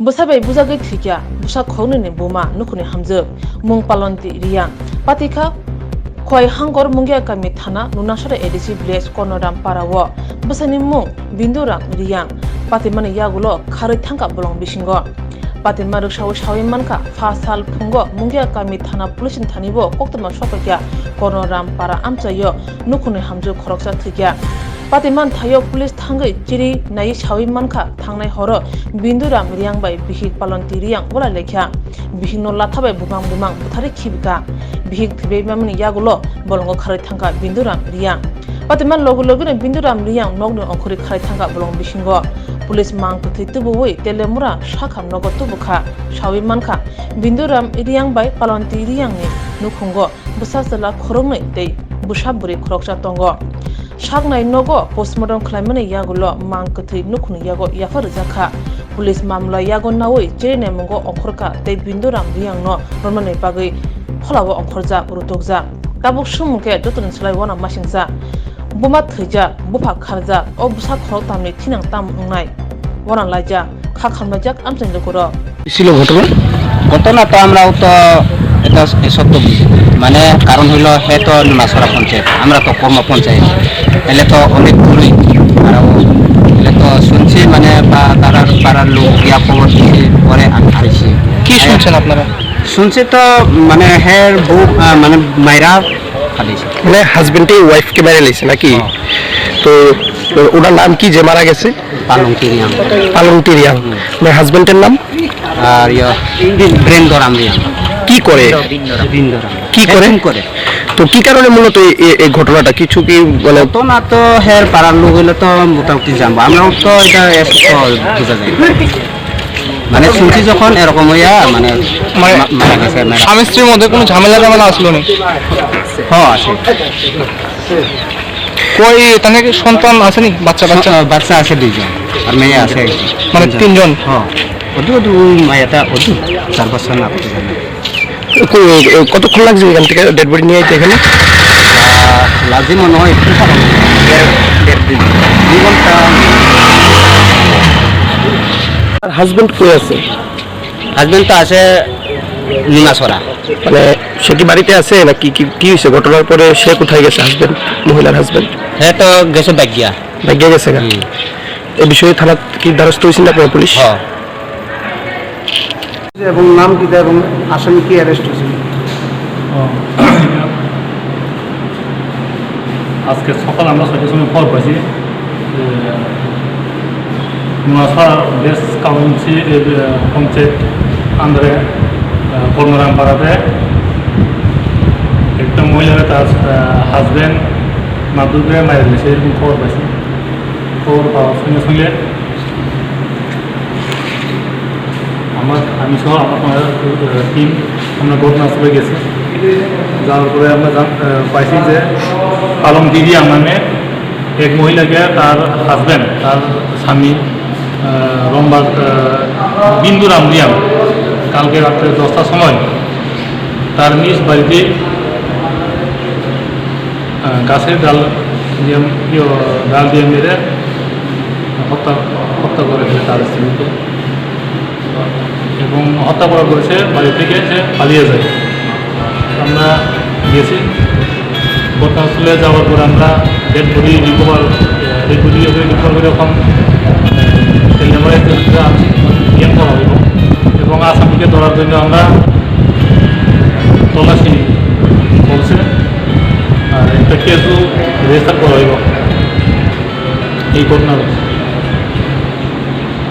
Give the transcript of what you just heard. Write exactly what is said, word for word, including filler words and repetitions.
Bwsa bai bujagwi thwikya bwsa khoroknwini buma nukhungni hamjwk, mung Palonti Riyang. Patikha Khowai Hangkor Mungiakami thana Lunasora A D C village Kornoram para o bwsani mung Binduram Riyang. Patimani yagulo kharwi thangkha bolong bisingo. Patima rwksaui saui mankha, pha sal phungo Mungiakami thana police ni thani bo koktwma sokphaikha Kornoram para amchaio nukhungni hamjwk khoroksa thwikha. Patimani thaio police thangwi chiri naiwi saui mankha, thangnai horo Binduram Riyang bai bihik Palonti Riyang bolai laikha. Bihikno latha bai bumang bumang butharwi khibikha. Bihik thwibai mamani yagulo bolongo kharwi thangkha Binduram Riyang. Patimani logi logino Binduram Riyang nokni ongkhorwi kharwi thangkha bolong bisingo. Police mang kwthwi tubuwi Telemura sakha nogo tubukha, saui mankha Binduram Riyang bai Palonti Riyangni nukhungo bwsa chwla khoroknwi tei bwsa bwrwi khoroksa tongo. Saknai nogo postmortem khlaimani yagulo mang kwthwi nukhungni yago yapha rwjakha. Police mamla yago naui chirinamungo ongkhorkha tei Binduram Riyangno romnani bagwi pholao ongkhorjak, rutokjak. Tabuk sumung khe jotoni slai uanama singcha. Buma thwijak, bupha kharjak, o bwsa khoroktamni thinang tam wngnai. Uana laijak, kha khamlaijak amchaini lukurok. ছিল ঘটনা? ঘটনা তো আমরাও তো এটা সত্য বুঝি, মানে কারণ হইলো হে তো নুনাছড়া পঞ্চায়েত, আমরা তো কর্ম পঞ্চায়েত, এলে তো অনেক দূরই। আর ও এলে তো শুনছি মানে বা তারার পাড়ার লোক গিয়া খবর দিছে, পরে আমি আইছি। কি শুনছেন আপনারা? শুনছি তো মানে হের বউ, আহ, মানে মাইরা ফালাইছে। মানে হাজবেন্ডে ওয়াইফকে মেরে নিছে নাকি? হ্যাঁ। তো ওনার নাম কি যে মারা গেছে? পালং তিরিয়াং। পালং তিরিয়াং। হুম। মানে হাজবেন্ডের নাম? আর ইয়া, বীরেন্দ্র রাম রিয়াং। কি করে? বীরেন্দ্র রাম। কি করে? ফেন্সিং করে। তো কি কারণে মূলত এই, এই, এই ঘটনাটা? কিছু কি মানে ঘটনা তো হের পাড়ার লোক হইলে তো মোটামুটি জানবো। আমরাও তো এটা এত বোঝা যায়। মানে শুনছি যখন এরকম হইয়া মানে মানে মা-, মারা গেছে, মারা স্বামী স্ত্রীর মধ্যে কোনো ঝামেলা টামেলা আসলো নি? হ্যাঁ, আছে। কই, তাহলে কি সন্তান আছে নি? বাচ্চা, বাচ্চা? আহ, বাচ্চা আছে দুইজন, আর মেয়ে আছে একজন। মানে তিনজন? তিনজন? হ্যাঁ। ওদু, ওদু, ওই মায়াটা ওদু, চার বছর না, ওদু জানে। কো-, কতক্ষণ লাগছে এখান থেকে ডেড বডি নিয়ে আইতে এখানে? আহ, লাগছে মনে হয় একটু সময়, দেড়, দেড় দিন, দুই ঘন্টা। আর হাজবেন্ড কই আছে? হাজবেন্ড তো আছে লুনাছড়া। মানে সে কি বাড়িতে আছে নাকি কি, কি হয়েছে ঘটনার পরে? সে কোথায় গেছে হাজবেন্ড, মহিলার হাজবেন্ড? হে তো গেছে বাইক গিয়া। বাইক গিয়া গেছে গা? হুম। এ বিষয়ে থানাত কি দ্বারস্থ হয়েছেন আপনারা পুলিশ? হ্যাঁ। এবং নাম কিতা এবং আসামি কি অ্যারেস্ট হয়েছে? ও। আজকে সকাল আমরা ছয়টার সময় খবর পাইছি যে নোয়াছড়া ওয়েস্ট কাউন্সিল, এ, পঞ্চায়েত আন্ডারে, আহ, কর্মরাম পাড়াতে একটা মহিলাকে তার, আহ, হাজব্যান্ড মাদুরে মারা গেছে, এরকম খবর পাইছি। খবর পাওয়ার সঙ্গে সঙ্গে আমার, আমি সহ আমার, আহ, টিম আমরা ঘটনাস্থলে গেছি। যাওয়ার পরে আমরা জান-, আহ, পাইছি যে পালং দিদি নামে এক মহিলাকে তার হাজব্যান্ড, তার স্বামী, আহ, রোমবার, আহ, বিন্দুরাম রিয়াং কালকে রাত্রে দশটার সময় তার নিজ বাড়িতে, আহ, গাছের ডাল দিয়ে, ইয়ো, ডাল দিয়ে মেরে হত্যা, হত্যা করে ফেলে তার স্ত্রীকে। এবং হত্যা করার পরে সে বাড়ি থেকে সে পালিয়ে যায়। আমরা গেছি, ঘটনাস্থলে যাওয়ার পরে আমরা dead body recover, dead body recover করে এখন, আহ, তেলিয়ামারা হেলথ সেন্টারে আনছি, ডিএম করা হইব। এবং আসামিকে ধরার জন্য আমরা তল্লাশি চলছে, আর একটা কেসও রেজিস্টার করা হইব এই ঘটনার।